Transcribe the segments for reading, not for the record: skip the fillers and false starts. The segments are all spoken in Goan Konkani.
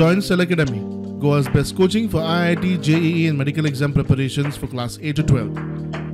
Join Stellar Academy, Goa's best coaching for IIT, JEE and medical exam preparations for class 8 to 12.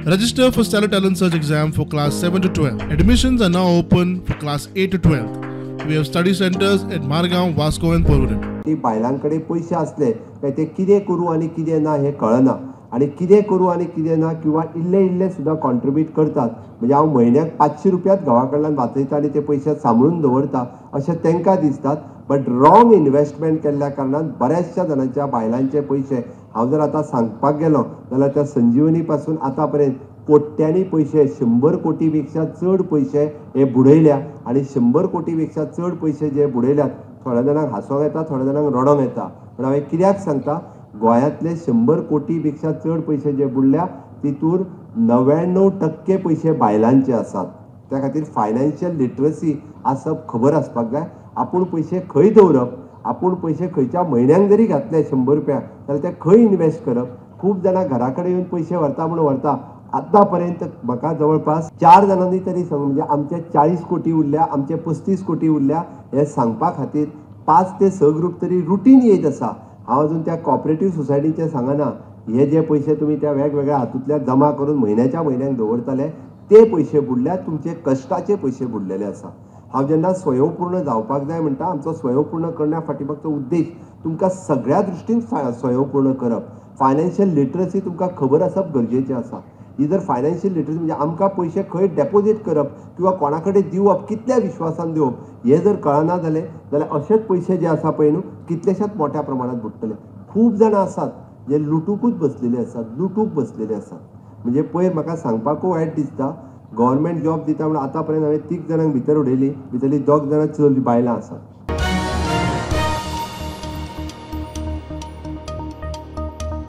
Register for Stellar Talent Search exam for class 7 to 12. Admissions are now open for class 8 to 12. We have study centers at Margao, Vasco and Porvorim. ती बायलां कडेन पयशे आसले काय ते कितें करूं आनी कितें ना हें कळना आनी कितें करूं आनी कितें ना किंवा इल्ले इल्ले सुद्दां कॉन्ट्रिब्यूट करतात. म्हणजे हांव म्हयन्याक 500 रुपयाच घोवा कडल्यान वाचयता आनी ते पयशे सांबाळून दवरता अशें तांकां दिसतात. बट रॉंग इन्वेस्टमेंट केल्ल्या कारणान बऱ्याचशा जाणांच्या बायलांचे पयशे हांव जर आतां सांगपाक गेलो जाल्यार त्या संजीवनी पासून आतां पर्यंत कोट्यांनी पयशे, 100 कोटी पेक्षा चड पयशे हे बुडयल्या आनी 100 कोटी पेक्षा चड पयशे जे बुडयल्यात थोड्या जाणांक हांसोंक येता, थोड्या जाणांक रडोंक येता. पूण हांवें कित्याक सांगता, गोंयांतले 100 कोटी पेक्षा चड पयशे जे बुडल्या तितूर 99% पयशे बायलांचे आसात. त्या खातीर फायनान्शियल लिटरसी आसप खबर आसपाक जाय. आपूण पयशे खंय दवरप, आपूण पयशे खंयच्या म्हयन्यांक जरी घातले 100 रुपया जाल्यार ते खंय इन्वेस्ट करप. खूब जाणां घरा कडेन येवन पयशे व्हरता म्हूण व्हरता. आतां पर्यंत म्हाका जवळपास 4 जाणांनी तरी सांग, म्हणजे आमचे 40 कोटी उरल्या, आमचे 35 कोटी उरल्या हे सांगपा खातीर 5 ते 6 ग्रूप तरी रुटीन येयत आसा. हांव अजून त्या कॉपरेटीव सोसायटीचें सांगना. हे जे पयशे तुमी त्या वेगवेगळ्या हातूंतल्यान जमा करून म्हयन्याच्या म्हयन्याक दवरताले ते पयशे बुडल्या, तुमचे कश्टाचे पयशे बुडलेले आसा. हांव जेन्ना स्वयंपूर्ण जावपाक जाय म्हणटा, आमचो स्वयंपूर्ण करण्या फाटीमागचो उद्देश तुमकां सगळ्या दृश्टीन स्वयंपूर्ण करप. फायनान्शियल लिटरसी तुमकां खबर आसप गरजेचें आसा. ही जर फायनान्शियल लिटरसी म्हणजे आमकां पयशे खंय डेपोजीट करप किंवा कोणा कडेन दिवप, कितल्या विश्वासान दिवप हें जर कळना जालें जाल्यार अशेच पयशे जे आसा पळय न्हू कितलेशेच मोठ्या प्रमाणांत बुडटले. खूब जाणां आसात जे लुटूकूच बसलेले आसात, लुटूक बसलेले आसात. म्हणजे पयर म्हाका सांगपाकूय वायट दिसता, गव्हर्मेंट जॉब दिता म्हणून आतां पर्यंत हांवें 3 जाणांक भितर उडयली, भितरली 2 जाणां चली बायलां आसात.